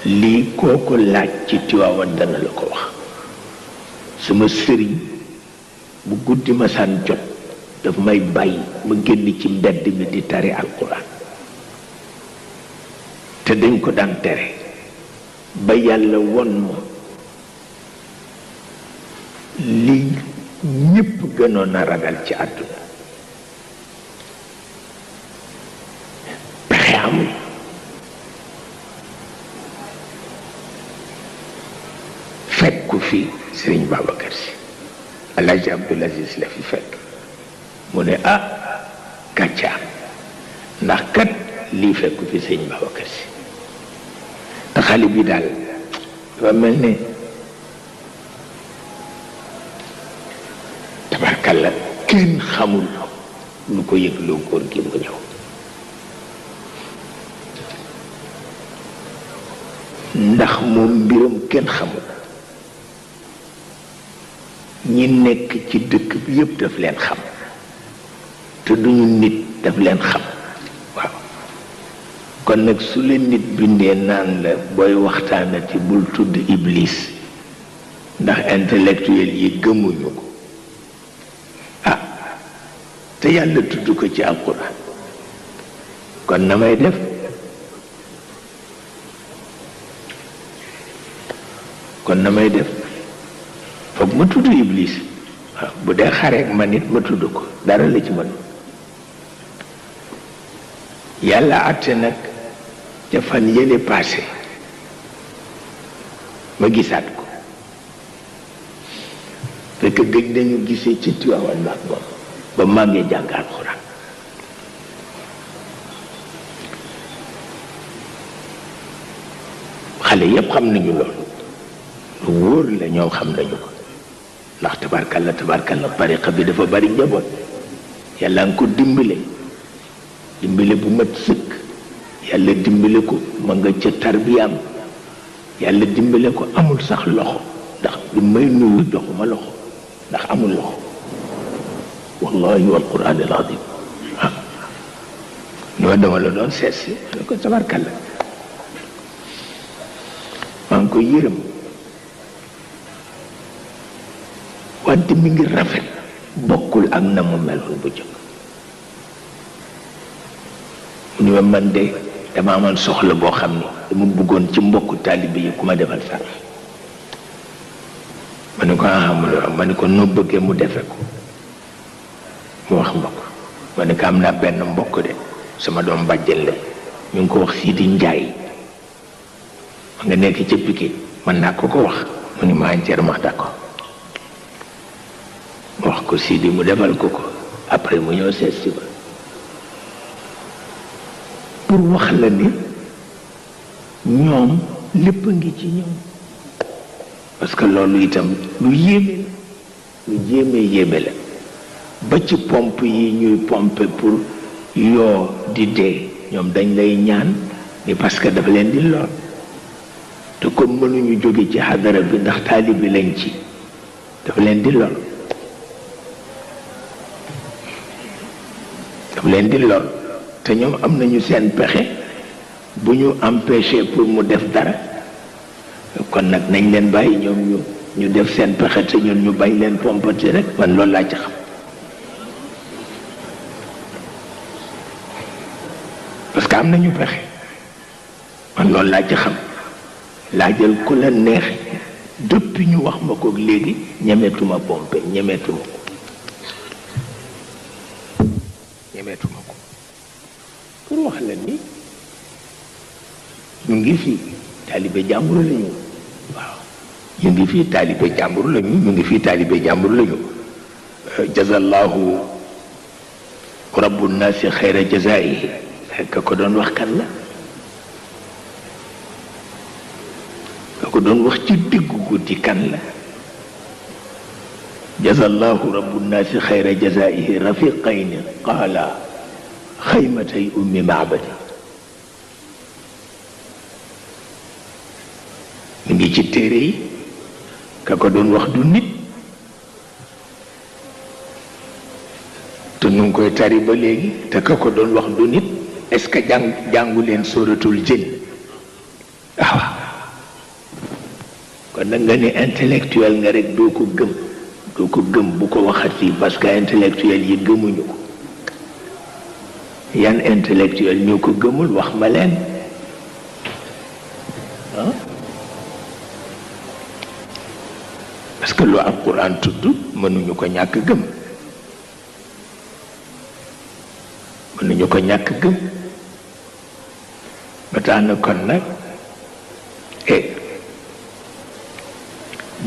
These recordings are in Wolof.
lii kooku laaj ci Tiwaawan dana la ko wax. sama sëriñ bu guddi ma saan jot daf may bàyyi ma génn ci mbedd mi di tari alquran te dañ ko daan tere ba yàlla won ma li ñépp gënoon a ragal ci àdduna. pexe amul. fekku fi Sëriñ Babacar Si Alaaji Abdul Aziz la fi fekk mu ne gàcca ndax kat lii fekku fi Sëriñ Babacar Si te xale bi daal dafa mel ne tabarkalla kenn xamul lu ko yëgloo góor gi mu ñëw. ndax moom mbiram kenn xamul. ñi nekk ci dëkk bi yépp daf leen xam te duñu nit daf leen xam. waaw kon nag su leen nit bindee naan la booy waxtaanati bul tudd iblis ndax intellectuel yi gëmuñu ko te yàlla tudd ko ci alquran kon na may def. foog ma tudd iblis waaw bu dee xareek ma nit ma tudd ko dara la ci mën. yàlla àtte nag ca fan yële passé ma gisaat ko fekk gëj nañu gisee ci Tiwaawan maag moom ba màggee jàng alxuraan. xale yépp xam nañu loolu lu wóor la ñoom xam nañu ko ndax tabarkalla tariqa bi dafa bari njaboot yàlla nga ko dimbale bu mat sëkk. yàlla dimbale ko ma nga ca tarbiyaam yàlla dimbale ko amul sax loxo ndax bi may nuyu joxuma loxo ndax amul loxo wallahi wal quraan al azim ñoo dama la doon seet si ne ko tabarkalla maa ngi ko yërëm wante mi ngi rafet bokkul ak na mu meloon bu jëkk. mu ni ma man de dama amoon soxla boo xam ni dama bëggoon ci mbokku taalibe yi ku ma defal sarax. ma ne ko ma ne ko noo bëggee mu defe ko mu wax ma ko. ma ne ko am naa benn mbokk de sama doom bàjjen la ñu ngi ko wax Sidi Njaay ma nga nekk ca Pikine man naa ko wax mu ni ma entièrement d'accord. mu wax ko Sidi mu defal ko après mu ñëw seet si ma pour wax la ni ñoom lépp a ngi ci ñoom parce que loolu itam lu yéeme la lu yéeme la ba ci pompe yi ñuy pompe pour yoo di dee ñoom dañ lay ñaan ni parce que dafa leen di lor te comme mënuñu jóge ci xadara bi ndax taalibi lañ ci dafa leen di lor te ñoom am nañu seen pexe bu ñu empêché pour mu def dara kon nag nañ leen bàyyi ñoom ñu def seen pexe te ñun ñu bañ leen pompati rek man loolu laa ci xam. parce que am nañu pexe man loolu laa ci xam laa jël ku la neex depuis ñu wax ma ko léegi ñemeetuma pompe ñemeetuma ko pour wax la ni ñu ngi fii taalibe jàmbur lañu waaw ñu ngi fii taalibe jàmbur lañu jazallahu rabbu nnaasi xayra jazaa'ihi ka ko doon wax kan la ka ko doon wax ci diggu guddi kan la jazallahu rabbu nnaasi xayra jazaa'ihi rafiqayni qaala xaymatay ummi maabadi mu ngi ci téere yi ka ko doon wax du nit te nu ngi koy tari ba léegi te ka ko doon wax du nit est-ce que jàngu leen sóoratul jinn waaw kon nag nga ne intellectuel nga rek doo ko gëm bu ko waxati parce que intellectuel yi gëmuñu ko. yan intellectuel ñoo ko gëmul wax ma leen parce que lu alquran tudd mënuñu ko ñàkk gëm ba tax na kon nag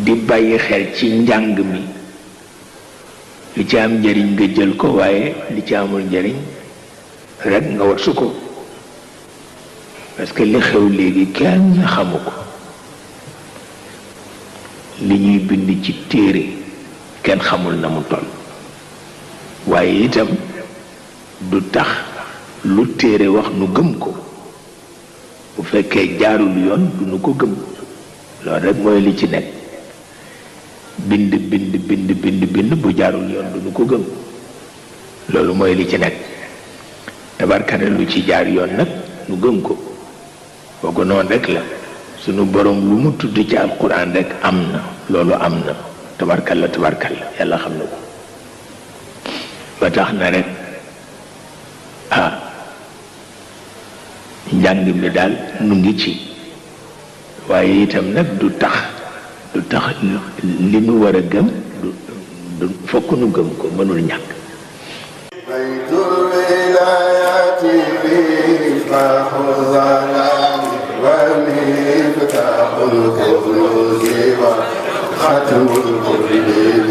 di bàyyi xel ci njàng mi li ci am njëriñ nga jël ko waaye li ci amul njëriñ rek nga wattu ko parce que li xew léegi kenn xamu ko li ñuy bind ci téere kenn xamul na mu toll waaye itam du tax lu téere wax nu gëm ko bu fekkee jaarul yoon du nu ko gëm loolu rek mooy li ci nekk bind bu jaarul yoon du nu ko gëm loolu mooy li ci nekk tabarkane lu ci jaar yoon nag nu gëm ko kooku noonu rek la sunu borom lu mu tudd ci alquran rek am na loolu am na tabarkalla yàlla xam na ko ba tax na rek njàng mi daal nu ngi ci waaye itam nag du tax li nu war a gëm du fokk nu gëm ko mënul ñàkk ختم القرآن